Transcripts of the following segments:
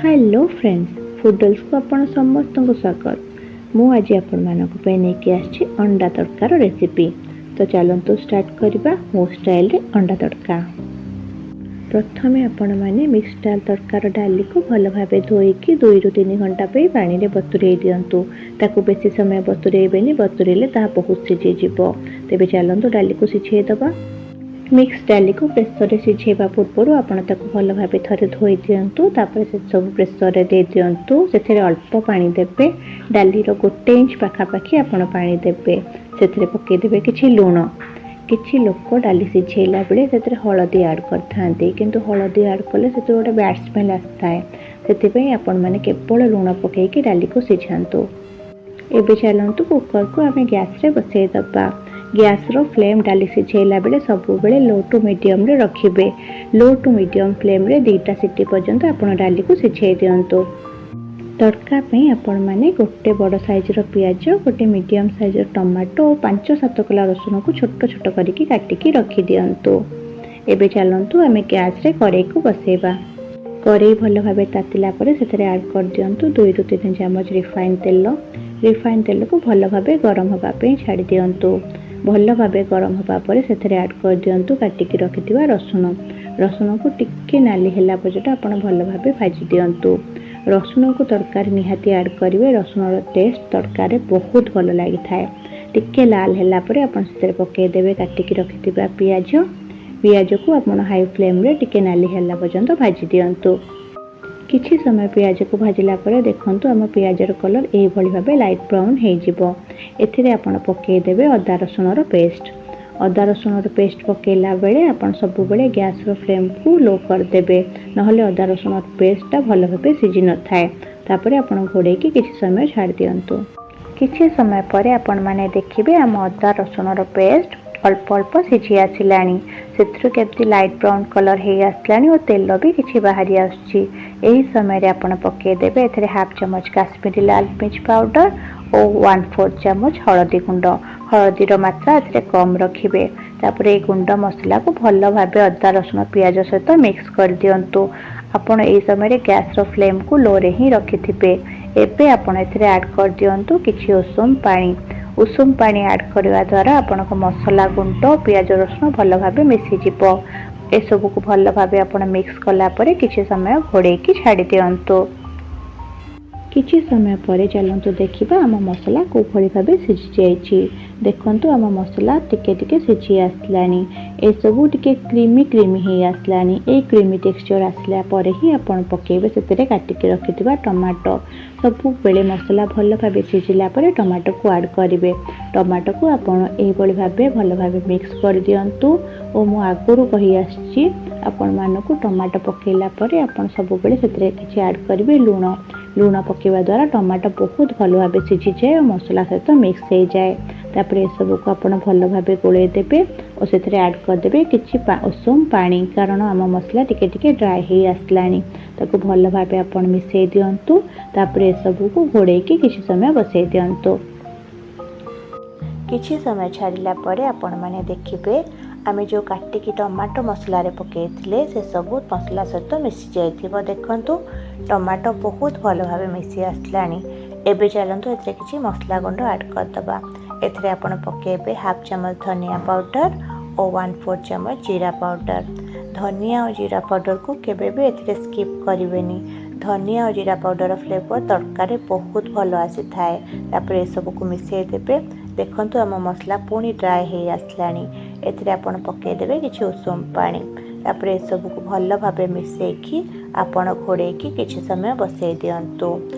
Hello friends, ଫୁଡଲ୍ସକୁ ଆପଣ ସମସ୍ତଙ୍କୁ ସ୍ୱାଗତ। ମୁଁ ଆଜି ଆପଣମାନଙ୍କ ପାଇଁ ନେଇକି ଆସିଛି ଅଣ୍ଡା ତଡ଼କାର ରେସିପି। ତ ଚାଲନ୍ତୁ ଷ୍ଟାର୍ଟ କରିବା ମୋ ଷ୍ଟାଇଲରେ ଅଣ୍ଡା ତଡ଼କା। ପ୍ରଥମେ ଆପଣମାନେ ମିକ୍ସ ଡାଲ ତଡ଼କାର ଡାଲିକୁ ଭଲ ଭାବେ ଧୋଇକି 2ରୁ 3 ଘଣ୍ଟା ପାଇଁ ପାଣିରେ ବତୁରେଇ ଦିଅନ୍ତୁ। ତାକୁ ବେଶୀ ସମୟ ବତୁରେଇବେନି, ବତୁରେଇଲେ ତାହା ବହୁତ ସିଝିଯିବ। ତେବେ ଚାଲନ୍ତୁ ଡାଲିକୁ ସିଝେଇ ଦେବା। ମିକ୍ସ ଡାଲିକୁ ପ୍ରେସରରେ ସିଝେଇବା ପୂର୍ବରୁ ଆପଣ ତାକୁ ଭଲ ଭାବେ ଥରେ ଧୋଇ ଦିଅନ୍ତୁ। ତାପରେ ସେ ସବୁ ପ୍ରେସରରେ ଦେଇ ଦିଅନ୍ତୁ। ସେଥିରେ ଅଳ୍ପ ପାଣି ଦେବେ। ଡାଲିର 1 ଇଞ୍ଚ ପାଖାପାଖି ଆପଣ ପାଣି ଦେବେ। ସେଥିରେ ପକାଇଦେବେ କିଛି ଲୁଣ। କିଛି ଲୋକ ଡାଲି ସିଝେଇଲା ବେଳେ ସେଥିରେ ହଳଦୀ ଆଡ଼୍ କରିଥାନ୍ତି, କିନ୍ତୁ ହଳଦୀ ଆଡ଼୍ କଲେ ସେଥିରୁ ଗୋଟେ ବ୍ୟାଡ଼୍ ସ୍ମେଲ୍ ଆସିଥାଏ। ସେଥିପାଇଁ ଆପଣମାନେ କେବଳ ଲୁଣ ପକାଇକି ଡାଲିକୁ ସିଝାନ୍ତୁ। ଏବେ ଚାଲନ୍ତୁ କୁକରକୁ ଆମେ ଗ୍ୟାସ୍ରେ ବସେଇ ଦେବା। ଗ୍ୟାସ୍ର ଫ୍ଲେମ୍ ଡାଲି ସିଝେଇଲା ବେଳେ ସବୁବେଳେ ଲୋ ଟୁ ମିଡ଼ିୟମରେ ରଖିବେ। ଲୋ ଟୁ ମିଡ଼ିୟମ୍ ଫ୍ଲେମ୍ରେ 2ଟା ସିଟି ପର୍ଯ୍ୟନ୍ତ ଆପଣ ଡାଲିକୁ ସିଝେଇ ଦିଅନ୍ତୁ। ତଡ଼କା ପାଇଁ ଆପଣମାନେ ଗୋଟେ ବଡ଼ ସାଇଜ୍ର ପିଆଜ, ଗୋଟେ ମିଡ଼ିୟମ୍ ସାଇଜ୍ର ଟମାଟୋ ଓ 5-7 କୋଲା ରସୁଣକୁ ଛୋଟ ଛୋଟ କରିକି କାଟିକି ରଖିଦିଅନ୍ତୁ। ଏବେ ଚାଲନ୍ତୁ ଆମେ ଗ୍ୟାସ୍ରେ କଡ଼େଇକୁ ବସେଇବା। କଡ଼େଇ ଭଲ ଭାବେ ତାତିଲା ପରେ ସେଥିରେ ଆଡ଼୍ କରିଦିଅନ୍ତୁ 2ରୁ 3 ଚାମଚ ରିଫାଇନ୍ ତେଲ। ରିଫାଇନ୍ ତେଲକୁ ଭଲ ଭାବେ ଗରମ ହେବା ପାଇଁ ଛାଡ଼ି ଦିଅନ୍ତୁ। ଭଲ ଭାବେ ଗରମ ହେବା ପରେ ସେଥିରେ ଆଡ଼୍ କରିଦିଅନ୍ତୁ କାଟିକି ରଖିଥିବା ରସୁଣ। ରସୁଣକୁ ଟିକେ ନାଲି ହେଲା ପର୍ଯ୍ୟନ୍ତ ଆପଣ ଭଲ ଭାବେ ଭାଜି ଦିଅନ୍ତୁ। ରସୁଣକୁ ତରକାରୀ ନିହାତି ଆଡ଼୍ କରିବେ। ରସୁଣର ଟେଷ୍ଟ ତରକାରୀରେ ବହୁତ ଭଲ ଲାଗିଥାଏ। ଟିକେ ଲାଲ ହେଲା ପରେ ଆପଣ ସେଥିରେ ପକାଇଦେବେ କାଟିକି ରଖିଥିବା ପିଆଜ। ପିଆଜକୁ ଆପଣ ହାଇ ଫ୍ଲେମ୍ରେ ଟିକେ ନାଲି ହେଲା ପର୍ଯ୍ୟନ୍ତ ଭାଜି ଦିଅନ୍ତୁ। କିଛି ସମୟ ପିଆଜକୁ ଭାଜିଲା ପରେ ଦେଖନ୍ତୁ, ଆମ ପିଆଜର କଲର୍ ଏଇଭଳି ଭାବେ ଲାଇଟ୍ ବ୍ରାଉନ୍ ହେଇଯିବ। ଏଥିରେ ଆପଣ ପକାଇଦେବେ ଅଦା ରସୁଣର ପେଷ୍ଟ। ଅଦା ରସୁଣର ପେଷ୍ଟ ପକାଇଲା ବେଳେ ଆପଣ ସବୁବେଳେ ଗ୍ୟାସ୍ର ଫ୍ଲେମ୍କୁ ଲୋ କରିଦେବେ, ନହେଲେ ଅଦା ରସୁଣର ପେଷ୍ଟଟା ଭଲ ଭାବେ ସିଝି ନଥାଏ। ତାପରେ ଆପଣ ଘୋଡ଼େଇକି କିଛି ସମୟ ଛାଡ଼ି ଦିଅନ୍ତୁ। କିଛି ସମୟ ପରେ ଆପଣମାନେ ଦେଖିବେ, ଆମ ଅଦା ରସୁଣର ପେଷ୍ଟ ଅଳ୍ପ ଅଳ୍ପ ସିଝି ଆସିଲାଣି। ସେଥିରୁ କେମିତି ଲାଇଟ୍ ବ୍ରାଉନ୍ କଲର୍ ହେଇ ଆସିଲାଣି ଓ ତେଲ ବି କିଛି ବାହାରି ଆସୁଛି। ଏହି ସମୟରେ ଆପଣ ପକାଇଦେବେ ଏଥିରେ ହାଫ୍ ଚାମଚ କାଶ୍ମୀରୀ ଲାଲ ମିର୍ଚ ପାଉଡ଼ର ଓ 1/4 ଚାମଚ ହଳଦୀ ଗୁଣ୍ଡ। ହଳଦୀର ମାତ୍ରା ଏଥିରେ କମ୍ ରଖିବେ। ତାପରେ ଏଇ ଗୁଣ୍ଡ ମସଲାକୁ ଭଲ ଭାବେ ଅଦା, ରସୁଣ, ପିଆଜ ସହିତ ମିକ୍ସ କରିଦିଅନ୍ତୁ। ଆପଣ ଏହି ସମୟରେ ଗ୍ୟାସ୍ର ଫ୍ଲେମ୍କୁ ଲୋରେ ହିଁ ରଖିଥିବେ। ଏବେ ଆପଣ ଏଥିରେ ଆଡ଼୍ କରିଦିଅନ୍ତୁ କିଛି ଉଷୁମ ପାଣି। ଉଷୁମ ପାଣି ଆଡ଼୍ କରିବା ଦ୍ୱାରା ଆପଣଙ୍କ ମସଲା ଗୁଣ୍ଡ, ପିଆଜ, ରସୁଣ ଭଲ ଭାବେ ମିଶିଯିବ। ଏସବୁକୁ ଭଲ ଭାବେ ଆପଣ ମିକ୍ସ କଲା ପରେ କିଛି ସମୟ ଘୋଡ଼େଇକି ଛାଡ଼ି ଦିଅନ୍ତୁ। କିଛି ସମୟ ପରେ ଚାଲନ୍ତୁ ଦେଖିବା ଆମ ମସଲା କେଉଁଭଳି ଭାବେ ସିଝି ଯାଇଛି। ଦେଖନ୍ତୁ, ଆମ ମସଲା ଟିକେ ଟିକେ ସିଝି ଆସିଲାଣି। ଏସବୁ ଟିକେ କ୍ରିମି କ୍ରିମି ହେଇ ଆସିଲାଣି। ଏଇ କ୍ରିମି ଟେକ୍ସଚର୍ ଆସିଲା ପରେ ହିଁ ଆପଣ ପକାଇବେ ସେଥିରେ କାଟିକି ରଖିଥିବା ଟମାଟୋ। ସବୁବେଳେ ମସଲା ଭଲ ଭାବେ ସିଝିଲା ପରେ ଟମାଟୋକୁ ଆଡ଼୍ କରିବେ। ଟମାଟୋକୁ ଆପଣ ଏଇଭଳି ଭାବେ ଭଲ ଭାବେ ମିକ୍ସ କରିଦିଅନ୍ତୁ। ଓ ମୁଁ ଆଗରୁ କହି ଆସିଛି ଆପଣମାନଙ୍କୁ, ଟମାଟୋ ପକାଇଲା ପରେ ଆପଣ ସବୁବେଳେ ସେଥିରେ କିଛି ଆଡ଼୍ କରିବେ ଲୁଣ। ଲୁଣ ପକାଇବା ଦ୍ୱାରା ଟମାଟୋ ବହୁତ ଭଲ ଭାବେ ସିଝିଯାଏ ଓ ମସଲା ସହିତ ମିକ୍ସ ହେଇଯାଏ। ତାପରେ ଏସବୁକୁ ଆପଣ ଭଲ ଭାବେ ଗୋଳେଇ ଦେବେ ଓ ସେଥିରେ ଆଡ଼୍ କରିଦେବେ କିଛି ଉଷୁମ ପାଣି, କାରଣ ଆମ ମସଲା ଟିକେ ଟିକେ ଡ୍ରାଏ ହେଇ ଆସିଲାଣି। ତାକୁ ଭଲ ଭାବେ ଆପଣ ମିଶାଇ ଦିଅନ୍ତୁ। ତାପରେ ଏସବୁକୁ ଘୋଡ଼େଇକି କିଛି ସମୟ ବସାଇ ଦିଅନ୍ତୁ। କିଛି ସମୟ ଛାଡ଼ିଲା ପରେ ଆପଣମାନେ ଦେଖିବେ, ଆମେ ଯେଉଁ କାଟିକି ଟମାଟୋ ମସଲାରେ ପକାଇଥିଲେ, ସେସବୁ ମସଲା ସହିତ ମିଶି ଯାଇଥିବ। ଦେଖନ୍ତୁ, ଟମାଟୋ ବହୁତ ଭଲ ଭାବେ ମିଶି ଆସିଲାଣି। ଏବେ ଚାଲନ୍ତୁ ଏଥିରେ କିଛି ମସଲା ଗୁଣ୍ଡ ଆଡ଼୍ କରିଦେବା। ଏଥିରେ ଆପଣ ପକାଇବେ ହାଫ୍ ଚାମଚ ଧନିଆ ପାଉଡ଼ର ଓ 1/4 ଚାମଚ ଜିରା ପାଉଡ଼ର। ଧନିଆ ଓ ଜିରା ପାଉଡ଼ରକୁ କେବେ ବି ଏଥିରେ ସ୍କିପ୍ କରିବେନି। ଧନିଆ ଓ ଜିରା ପାଉଡ଼ର ଫ୍ଲେଭର୍ ତଡ଼କାରେ ବହୁତ ଭଲ ଆସିଥାଏ। ତାପରେ ଏସବୁକୁ ମିଶାଇ ଦେବେ। ଦେଖନ୍ତୁ, ଆମ ମସଲା ପୁଣି ଡ୍ରାଏ ହେଇ ଆସିଲାଣି। ଏଥିରେ ଆପଣ ପକାଇଦେବେ କିଛି ଉଷୁମ ପାଣି। ତାପରେ ଏସବୁକୁ ଭଲ ଭାବେ ମିଶାଇକି ଆପଣ ଘୋଡ଼େଇକି କିଛି ସମୟ ବସାଇ ଦିଅନ୍ତୁ।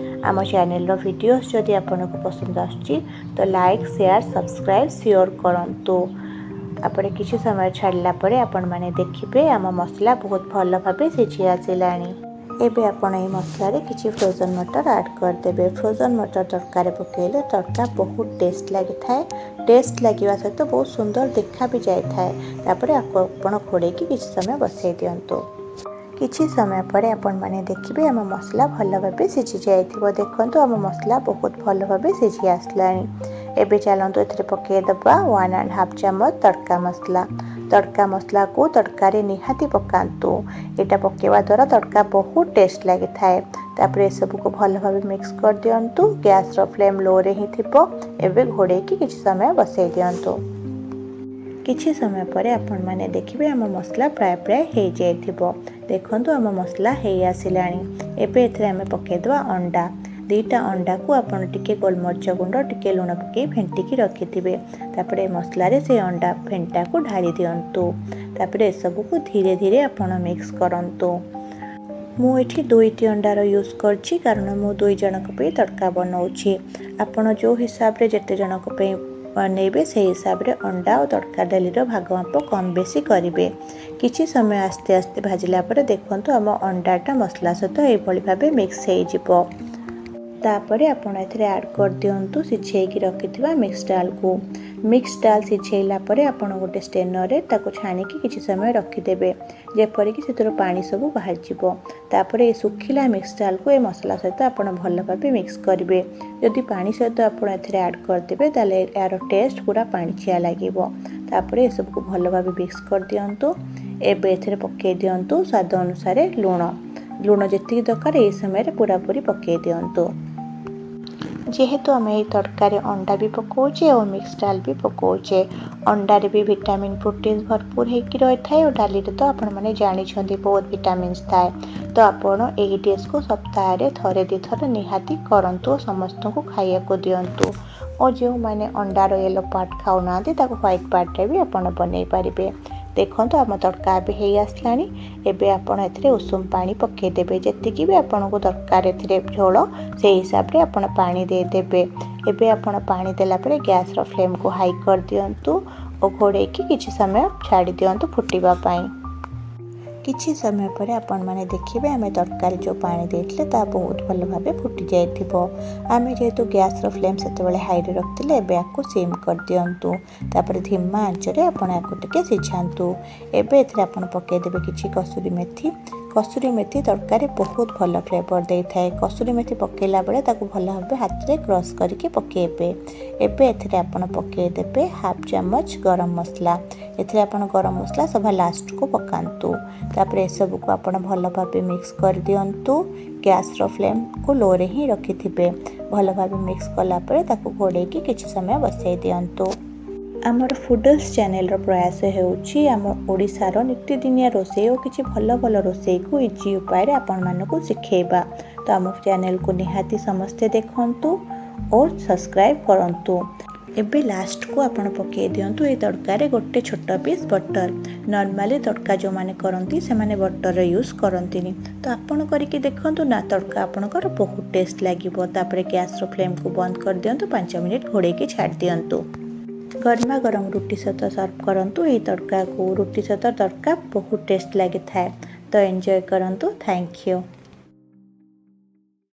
ଆମ ଚ୍ୟାନେଲର ଭିଡ଼ିଓସ୍ ଯଦି ଆପଣଙ୍କୁ ପସନ୍ଦ ଆସୁଛି, ତ ଲାଇକ୍, ସେୟାର, ସବସ୍କ୍ରାଇବ୍ ସିଓର କରନ୍ତୁ। ତାପରେ କିଛି ସମୟ ଛାଡ଼ିଲା ପରେ ଆପଣମାନେ ଦେଖିବେ, ଆମ ମସଲା ବହୁତ ଭଲ ଭାବେ ସିଝି ଆସିଲାଣି। ଏବେ ଆପଣ ଏଇ ମସଲାରେ କିଛି ଫ୍ରୋଜନ୍ ମଟର ଆଡ଼୍ କରିଦେବେ। ଫ୍ରୋଜନ୍ ମଟର ତରକାରୀ ପକାଇଲେ ତଡ଼କା ବହୁତ ଟେଷ୍ଟ ଲାଗିଥାଏ। ଟେଷ୍ଟ ଲାଗିବା ସହିତ ବହୁତ ସୁନ୍ଦର ଦେଖା ବି ଯାଇଥାଏ। ତାପରେ ଆକୁ ଆପଣ ଘୋଡ଼େଇକି କିଛି ସମୟ ବସାଇ ଦିଅନ୍ତୁ। କିଛି ସମୟ ପରେ ଆପଣମାନେ ଦେଖିବେ, ଆମ ମସଲା ଭଲ ଭାବେ ସିଝି ଯାଇଥିବ। ଦେଖନ୍ତୁ, ଆମ ମସଲା ବହୁତ ଭଲ ଭାବେ ସିଝି ଆସିଲାଣି। ଏବେ ଚାଲନ୍ତୁ ଏଥିରେ ପକାଇଦେବା 1½ ଚାମଚ ତଡ଼କା ମସଲା। ତଡ଼କା ମସଲାକୁ ତଡ଼କାରେ ନିହାତି ପକାନ୍ତୁ। ଏଇଟା ପକାଇବା ଦ୍ୱାରା ତଡ଼କା ବହୁତ ଟେଷ୍ଟ ଲାଗିଥାଏ। ତାପରେ ଏସବୁକୁ ଭଲ ଭାବେ ମିକ୍ସ କରିଦିଅନ୍ତୁ। ଗ୍ୟାସ୍ର ଫ୍ଲେମ୍ ଲୋରେ ହିଁ ଥିବ। ଏବେ ଘୋଡ଼େଇକି କିଛି ସମୟ ବସେଇ ଦିଅନ୍ତୁ। କିଛି ସମୟ ପରେ ଆପଣମାନେ ଦେଖିବେ, ଆମ ମସଲା ପ୍ରାୟ ପ୍ରାୟ ହେଇଯାଇଥିବ। ଦେଖନ୍ତୁ, ଆମ ମସଲା ହେଇ ଆସିଲାଣି। ଏବେ ଏଥିରେ ଆମେ ପକାଇଦେବା ଅଣ୍ଡା। 2ଟା ଅଣ୍ଡାକୁ ଆପଣ ଟିକେ ଗୋଲମରିଚ ଗୁଣ୍ଡ, ଟିକେ ଲୁଣ ପକାଇ ଫେଣ୍ଟିକି ରଖିଥିବେ। ତାପରେ ମସଲାରେ ସେ ଅଣ୍ଡା ଫେଣ୍ଟାକୁ ଢାଳି ଦିଅନ୍ତୁ। ତାପରେ ଏସବୁକୁ ଧୀରେ ଧୀରେ ଆପଣ ମିକ୍ସ କରନ୍ତୁ। ମୁଁ ଏଠି 2ଟି ଅଣ୍ଡାର ୟୁଜ୍ କରିଛି, କାରଣ ମୁଁ 2 ଜଣଙ୍କ ପାଇଁ ତଡ଼କା ବନାଉଛି। ଆପଣ ଯେଉଁ ହିସାବରେ ଯେତେ ଜଣଙ୍କ ପାଇଁ ବନେଇବେ, ସେଇ ହିସାବରେ ଅଣ୍ଡା ଆଉ ତଡ଼କା ଡାଲିର ଭାଗ ମାପ କମ୍ ବେଶୀ କରିବେ। କିଛି ସମୟ ଆସ୍ତେ ଆସ୍ତେ ଭାଜିଲା ପରେ ଦେଖନ୍ତୁ, ଆମ ଅଣ୍ଡାଟା ମସଲା ସହିତ ଏଇଭଳି ଭାବେ ମିକ୍ସ ହେଇଯିବ। ତାପରେ ଆପଣ ଏଥିରେ ଆଡ଼୍ କରିଦିଅନ୍ତୁ ସିଝେଇକି ରଖିଥିବା ମିକ୍ସ ଡାଲକୁ। ମିକ୍ସ ଡାଲ ସିଝେଇଲା ପରେ ଆପଣ ଗୋଟେ ଷ୍ଟେନରରେ ତାକୁ ଛାଣିକି କିଛି ସମୟ ରଖିଦେବେ, ଯେପରିକି ସେଥିରୁ ପାଣି ସବୁ ବାହାରିଯିବ। ତାପରେ ଏ ଶୁଖିଲା ମିକ୍ସ ଡାଲକୁ ଏ ମସଲା ସହିତ ଆପଣ ଭଲ ଭାବେ ମିକ୍ସ କରିବେ। ଯଦି ପାଣି ସହିତ ଆପଣ ଏଥିରେ ଆଡ଼୍ କରିଦେବେ, ତାହେଲେ ଏହାର ଟେଷ୍ଟ ପୁରା ପାଣିଚିଆ ଲାଗିବ। ତାପରେ ଏସବୁକୁ ଭଲ ଭାବେ ମିକ୍ସ କରିଦିଅନ୍ତୁ। ଏବେ ଏଥିରେ ପକାଇ ଦିଅନ୍ତୁ ସ୍ୱାଦ ଅନୁସାରେ ଲୁଣ। ଲୁଣ ଯେତିକି ଦରକାର, ଏହି ସମୟରେ ପୁରାପୁରି ପକାଇ ଦିଅନ୍ତୁ। ଯେହେତୁ ଆମେ ଏଇ ତଡ଼କାରେ ଅଣ୍ଡା ବି ପକାଉଛେ ଆଉ ମିକ୍ସ ଡାଲ ବି ପକାଉଛେ, ଅଣ୍ଡାରେ ବି ଭିଟାମିନ୍, ପ୍ରୋଟିନ୍ ଭରପୁର ହେଇକି ରହିଥାଏ ଆଉ ଡାଲିରେ ତ ଆପଣମାନେ ଜାଣିଛନ୍ତି ବହୁତ ଭିଟାମିନ୍ସ ଥାଏ। ତ ଆପଣ ଏହି ଡିସ୍କୁ ସପ୍ତାହରେ ଥରେ ଦୁଇଥର ନିହାତି କରନ୍ତୁ ଓ ସମସ୍ତଙ୍କୁ ଖାଇବାକୁ ଦିଅନ୍ତୁ। ଓ ଯେଉଁମାନେ ଅଣ୍ଡାର ୟେଲୋ ପାର୍ଟ ଖାଉନାହାନ୍ତି, ତାକୁ ହ୍ୱାଇଟ୍ ପାର୍ଟରେ ବି ଆପଣ ବନେଇ ପାରିବେ। ଦେଖନ୍ତୁ, ଆମ ତଡ଼କା ଏବେ ହେଇ ଆସିଲାଣି। ଏବେ ଆପଣ ଏଥିରେ ଉଷୁମ ପାଣି ପକାଇଦେବେ। ଯେତିକି ବି ଆପଣଙ୍କୁ ଦରକାର ଏଥିରେ ଝୋଳ, ସେଇ ହିସାବରେ ଆପଣ ପାଣି ଦେଇଦେବେ। ଏବେ ଆପଣ ପାଣି ଦେଲା ପରେ ଗ୍ୟାସ୍ର ଫ୍ଲେମ୍କୁ ହାଇ କରିଦିଅନ୍ତୁ ଓ ଘୋଡ଼େଇକି କିଛି ସମୟ ଛାଡ଼ି ଦିଅନ୍ତୁ ଫୁଟିବା ପାଇଁ। କିଛି ସମୟ ପରେ ଆପଣମାନେ ଦେଖିବେ, ଆମେ ତରକାରୀ ଯେଉଁ ପାଣି ଦେଇଥିଲେ, ତାହା ବହୁତ ଭଲ ଭାବେ ଫୁଟି ଯାଇଥିବ। ଆମେ ଯେହେତୁ ଗ୍ୟାସ୍ର ଫ୍ଲେମ୍ ସେତେବେଳେ ହାଇରେ ରଖିଥିଲେ, ଏବେ ୟାକୁ ସିମ୍ କରିଦିଅନ୍ତୁ। ତାପରେ ଧିମା ଆଞ୍ଚରେ ଆପଣ ୟାକୁ ଟିକେ ସିଝାନ୍ତୁ। ଏବେ ଏଥିରେ ଆପଣ ପକାଇଦେବେ କିଛି କସୁରୀ ମେଥି। କସୁରୀ ମେଥି ତରକାରୀ ବହୁତ ଭଲ ଫ୍ଲେଭର୍ ଦେଇଥାଏ। କସୁରୀ ମେଥି ପକାଇଲା ବେଳେ ତାକୁ ଭଲ ଭାବେ ହାତରେ କ୍ରସ୍ କରିକି ପକାଇବେ। ଏବେ ଏଥିରେ ଆପଣ ପକାଇଦେବେ ହାଫ୍ ଚାମଚ ଗରମ ମସଲା। ଏଥିରେ ଆପଣ ଗରମ ମସଲା ସଭା ଲାଷ୍ଟକୁ ପକାନ୍ତୁ। ତାପରେ ଏସବୁକୁ ଆପଣ ଭଲ ଭାବେ ମିକ୍ସ କରିଦିଅନ୍ତୁ। ଗ୍ୟାସ୍ର ଫ୍ଲେମ୍କୁ ଲୋରେ ହିଁ ରଖିଥିବେ। ଭଲ ଭାବେ ମିକ୍ସ କଲା ପରେ ତାକୁ ଘୋଡ଼େଇକି କିଛି ସମୟ ବସାଇ ଦିଅନ୍ତୁ। ଆମର ଫୁଡ଼ଲ୍ସ ଚ୍ୟାନେଲର ପ୍ରୟାସ ହେଉଛି ଆମ ଓଡ଼ିଶାର ନୀତିଦିନିଆ ରୋଷେଇ ଓ କିଛି ଭଲ ଭଲ ରୋଷେଇକୁ ଇଜି ଉପାୟରେ ଆପଣମାନଙ୍କୁ ଶିଖେଇବା। ତ ଆମ ଚ୍ୟାନେଲକୁ ନିହାତି ସମସ୍ତେ ଦେଖନ୍ତୁ ଓ ସବସ୍କ୍ରାଇବ୍ କରନ୍ତୁ। ଏବେ ଲାଷ୍ଟକୁ ଆପଣ ପକାଇ ଦିଅନ୍ତୁ ଏଇ ତଡ଼କାରେ ଗୋଟେ ଛୋଟ ପିସ୍ ବଟର୍। ନର୍ମାଲି ତଡ଼କା ଯେଉଁମାନେ କରନ୍ତି, ସେମାନେ ବଟର୍ର ୟୁଜ୍ କରନ୍ତିନି। ତ ଆପଣ କରିକି ଦେଖନ୍ତୁ ନା, ତଡ଼କା ଆପଣଙ୍କର ବହୁତ ଟେଷ୍ଟ ଲାଗିବ। ତାପରେ ଗ୍ୟାସ୍ର ଫ୍ଲେମ୍କୁ ବନ୍ଦ କରିଦିଅନ୍ତୁ। 5 ମିନିଟ୍ ଘୋଡ଼େଇକି ଛାଡ଼ି ଦିଅନ୍ତୁ। ଗରମା ଗରମ ରୁଟି ସହିତ ସର୍ଭ କରନ୍ତୁ ଏହି ତଡ଼କାକୁ। ରୁଟି ସହିତ ତଡ଼କା ବହୁତ ଟେଷ୍ଟ ଲାଗିଥାଏ। ତ ଏନ୍ଜୟ କରନ୍ତୁ। Thank you.